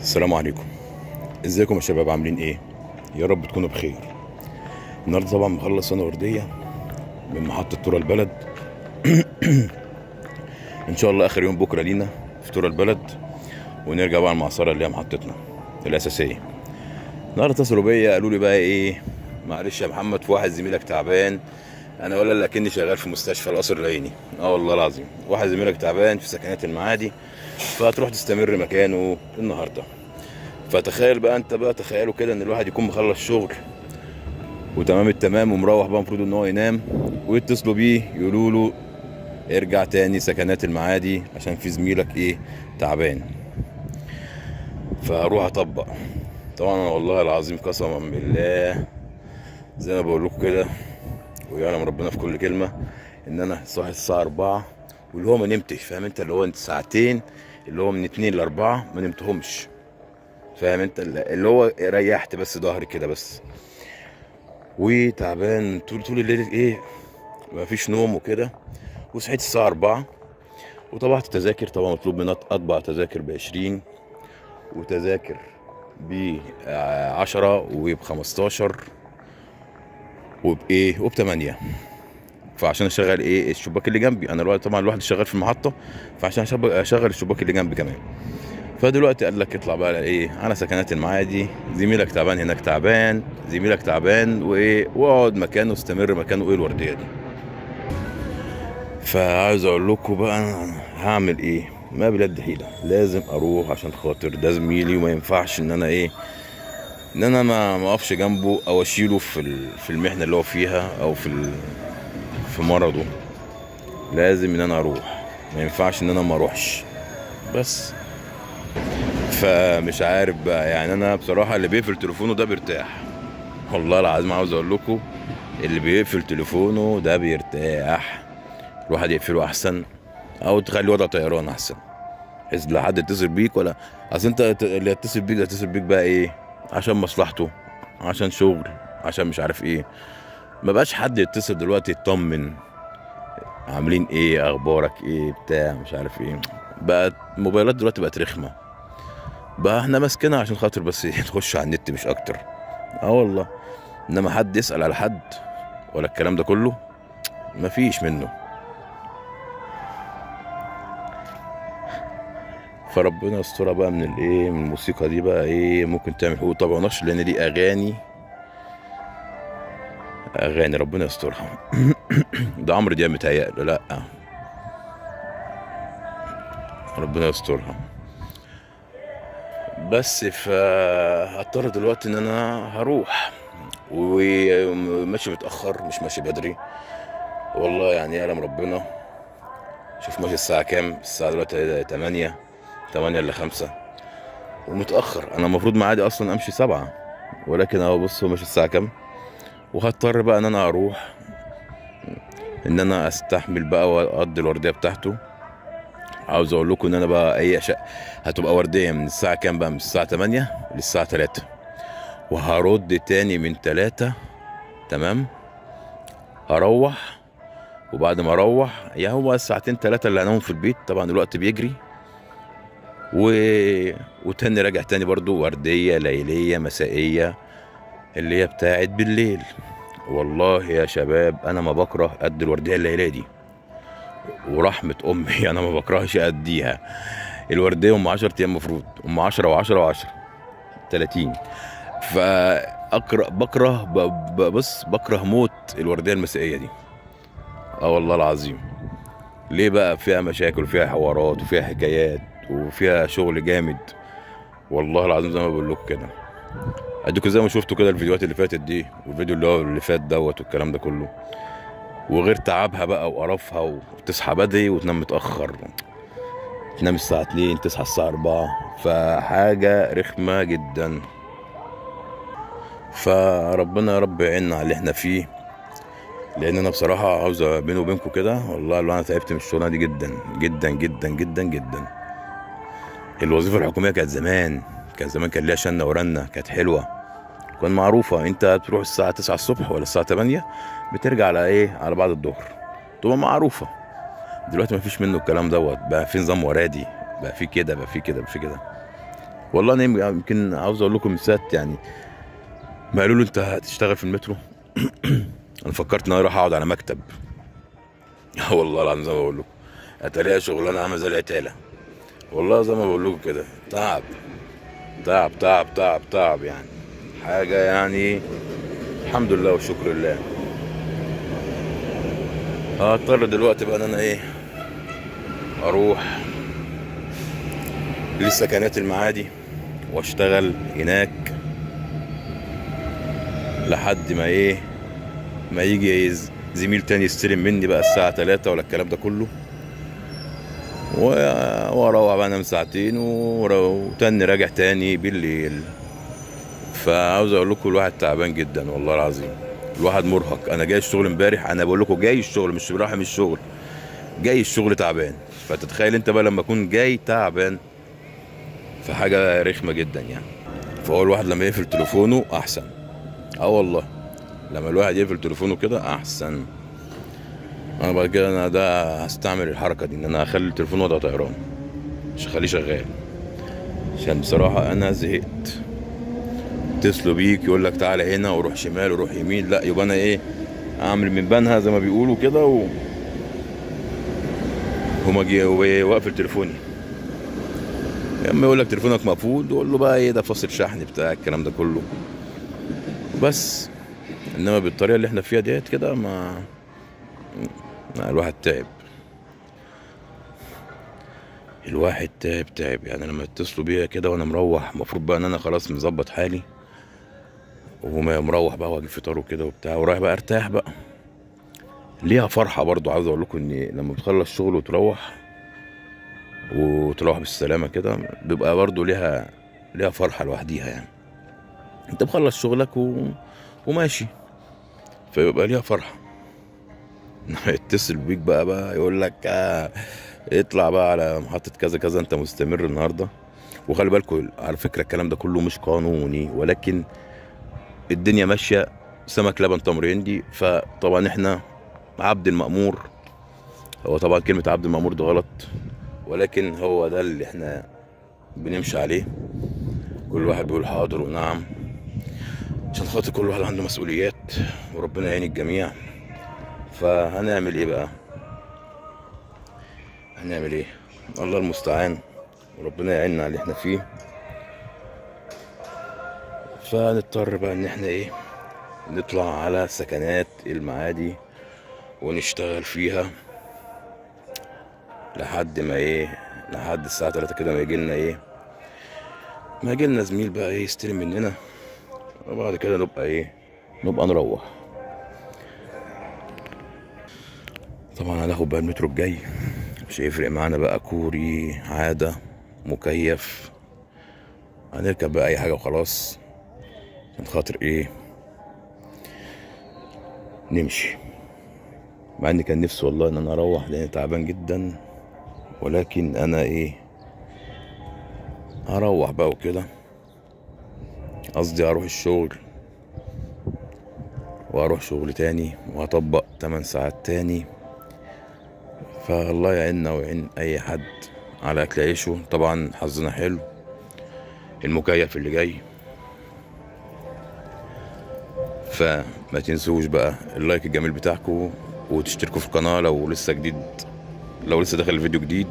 السلام عليكم. ازيكم يا شباب؟ عاملين ايه؟ يا رب تكونوا بخير. النهارده طبعا مخلص انا وردية من محطة ترى البلد. ان شاء الله اخر يوم بكره لينا في ترى البلد، ونرجع بقى المعصره اللي هي محطتنا الاساسية. النهارده اتصلوا بيا قالوا لي بقى ايه، معلش يا محمد في واحد زميلك تعبان. انا ولا لكني شغال في مستشفى القصر العيني، والله العظيم واحد زميلك تعبان في سكنات المعادي، فهتروح تستمر مكانه النهارده. فتخيل بقى انت بقى، تخيلوا كده ان الواحد يكون مخلص شغل وتمام التمام ومروح بقى، المفروض ان هو ينام، ويتصلوا بيه يقولوا له ارجع تاني سكنات المعادي عشان في زميلك ايه تعبان. فاروح اطبق. طبعا انا والله العظيم قسما بالله زي ما بقول لكم كده، ويعلم ربنا في كل كلمة، ان انا صاحي الساعة 4 واللي هو ما نمتش، فاهم انت؟ اللي هو انت ساعتين اللي هو من 2 ل 4 ما نمتهمش، فاهم انت؟ اللي هو ريحت بس ظهري كده بس، وتعبان طول الليل ايه، ما فيش نوم وكده. وصحيت الساعة 4 وطبعت التذاكر. طبعا مطلوب مني اطبع تذاكر ب20 وتذاكر ب10 وب15 وبايه وب8، فعشان اشغل ايه الشباك اللي جنبي. انا الوقت طبعا الواحد شغال في المحطة، فعشان اشغل الشباك اللي جنبي كمان. فدلوقتي قال لك اطلع بقى على ايه، على سكنات المعادي، زميلك تعبان هناك، تعبان زميلك تعبان وايه، واقعد مكانه، استمر مكانه ايه الوردية دي. فعاوز اقول لكم بقى انا هعمل ايه، ما بلاد حيله، لازم اروح عشان خاطر ده زميلي، وما ينفعش ان انا ايه، ان انا ما اقفش جنبه او اشيله في المحنة اللي هو فيها او في مرضه. لازم ان انا اروح، ما ينفعش ان انا ما اروحش بس. فمش عارف بقى يعني، انا بصراحة اللي بيقفل تليفونه ده بيرتاح، والله العظيم عاوز اقول لكم اللي بيقفل تليفونه ده بيرتاح. الواحد يقفله احسن، او تخلي وضع طيران احسن، بحيث لا حد يتصل بيك ولا اصل انت اللي يتصل بيك ده يتصل بيك بقى ايه، عشان مصلحته، عشان شغل، عشان مش عارف ايه. ما بقاش حد يتصل دلوقتي يطمن عاملين ايه، اخبارك ايه، بتاع مش عارف ايه. بقت موبايلات دلوقتي بقت رخمة بقى، احنا ماسكينها عشان خاطر بس نخش على النت مش اكتر. والله انما حد يسأل على حد ولا الكلام ده كله مفيش منه. فربنا يسترها بقى من الايه، من الموسيقى دي بقى ايه، ممكن تعمل حقوق طبع ونشر، لان دي اغاني ربنا يسترها. ده عمرو دياب متهيأله، لا ربنا يسترها بس. فهضطر دلوقتي ان انا هروح، وماشي متأخر مش ماشي بدري، والله يعني يعلم ربنا. شوف ماشي الساعة كام، الساعة دلوقتي تمانية إلا خمسة، ومتأخر. أنا المفروض معادي أصلا أمشي 7، ولكن أهو بص هو ماشي الساعة كام. وهضطر بقى إن أنا أروح، إن أنا أستحمل بقى وأقضي الوردية بتاعته. عاوز أقول لكم إن أنا بقى أي شيء هتبقى وردية من الساعة كام بقى، من الساعة 8 للساعة 3، وهرد تاني من 3، تمام. هروح، وبعد ما اروح يا هو ساعتين 3 اللي هنامهم في البيت، طبعا الوقت بيجري، وتاني راجع تاني برضو وردية ليلية مسائية اللي هي بتاعت بالليل. والله يا شباب انا ما بكره قد الوردية الليلية دي، ورحمة امي انا ما بكرهش اديها. الوردية هم 10 ايام مفروض، هم 10 و10 و10 30. فاقرا بكره بص بكره موت الوردية المسائية دي، والله العظيم. ليه بقى؟ فيها مشاكل وفيها حوارات وفيها حكايات وفيها شغل جامد، والله العظيم زي ما بقول لكم كده. اديكم زي ما شفتوا كده الفيديوهات اللي فاتت دي، والفيديو اللي هو اللي فات دوت والكلام ده كله، وغير تعبها بقى وقرفها، وتصحى بدري وتنام متأخر، تنام الساعة 2 تصحى الساعة 4، فحاجة رخمة جدا. فربنا يا رب يعيننا على اللي احنا فيه، لان انا بصراحة عاوز بيني وبينكم كده والله لو انا تعبت من الشغلانة دي جدا جدا جدا جدا جدا. الوظيفة الحكومية كانت زمان، كان زمان كان ليها شنة ورنة، كانت حلوة، كان معروفة، انت تروح الساعة 9 الصبح ولا الساعة 8 بترجع على ايه، على بعد الظهر، تبقى معروفة. دلوقتي مفيش منه الكلام دوت بقى، في نظام ورادي بقى، في كده بقى، في كده بقى، في كده. والله انا يمكن عاوز اقول لكم سات يعني ما قالوا له انت هتشتغل في المترو. انا فكرت ان انا اروح اقعد على مكتب. والله العظيم زي ما بقول لكم هتلاقيها شغلانة عامله زي العتاله، والله زي ما بقول لكم كده، تعب تعب تعب تعب تعب يعني، حاجة يعني الحمد لله والشكر لله. هضطر دلوقتي بقى ان انا ايه اروح لسكنات المعادي واشتغل هناك لحد ما ايه ما يجي زميل تاني يستلم مني بقى الساعة 3 ولا الكلام ده كله، واروح بقى انام ساعتين وتاني راجع تاني بالليل. فعاوز اقول لكم الواحد تعبان جدا والله العظيم، الواحد مرهق. انا جاي الشغل امبارح، انا بقول لكم جاي الشغل مش رايح من الشغل، جاي الشغل تعبان. فتتخيل انت بقى لما اكون جاي تعبان، فحاجه رخمة جدا يعني. فهو الواحد لما يقفل تليفونه احسن. والله لما الواحد يقفل تليفونه كده احسن. انا بعد كده انا ده هستعمل الحركة دي، ان انا هخلي التليفون وضع طيران، مش هخليه شغال، عشان بصراحة انا زهقت. اتصلوا بيك يقول لك تعالى هنا وروح شمال وروح يمين، لا يبقى انا ايه اعمل من بنها زي ما بيقولوا كده وما جي واقفل تليفوني. يا اما يقول لك تليفونك مقفول، تقول له بقى ايه ده فاصل شحن بتاع الكلام ده كله بس. انما بالطريقة اللي احنا فيها ديت كده ما الواحد تعب، الواحد تعب تعب يعني. لما يتصلوا بيا كده وانا مروح، المفروض بقى ان انا خلاص مظبط حالي وما مروح بقى واجيب فطار وكده وبتاع ورايح بقى ارتاح بقى. ليها فرحه برضو، عاوز اقول لكم ان لما بتخلص شغل وتروح بالسلامة كده بيبقى برضو ليها فرحه لوحديها يعني. انت مخلص شغلك وماشي، فيبقى ليها فرحه. يتصل بيك بقى يقول لك اطلع بقى على محطة كذا كذا، انت مستمر النهارده. وخلي بالكم على فكرة الكلام ده كله مش قانوني، ولكن الدنيا ماشية سمك لبن تمر هندي. فطبعا احنا عبد المأمور، هو طبعا كلمة عبد المأمور ده غلط، ولكن هو ده اللي احنا بنمشي عليه. كل واحد بيقول حاضر ونعم، عشان خاطر كل واحد عنده مسؤوليات، وربنا يعين الجميع. فهنعمل ايه بقى؟ هنعمل ايه؟ الله المستعان، وربنا يعيننا على اللي احنا فيه. فنضطر بقى ان احنا ايه نطلع على سكنات المعادي ونشتغل فيها لحد ما ايه، لحد الساعة 3 كده ما يجيلنا ايه، ما يجيلنا زميل بقى ايه يستلم مننا، وبعد كده نبقى ايه نبقى نروح. طبعا هناخد بقى المترو الجاي، مش هيفرق معانا بقى كوري عادة مكيف، هنركب بقى اي حاجة وخلاص عشان خاطر ايه نمشي. مع ان كان نفسي والله ان انا اروح لان تعبان جدا، ولكن انا ايه هروح بقى وكده، قصدي اروح الشغل واروح شغل تاني وهطبق 8 ساعات تاني. فالله يعيننا ويعين اي حد على اكل عيشه. طبعا حظنا حلو المكيف اللي جاي. فما تنسوش بقى ال like الجميل بتاعكم، وتشتركوا في القناة لو لسه جديد، لو لسه داخل الفيديو جديد.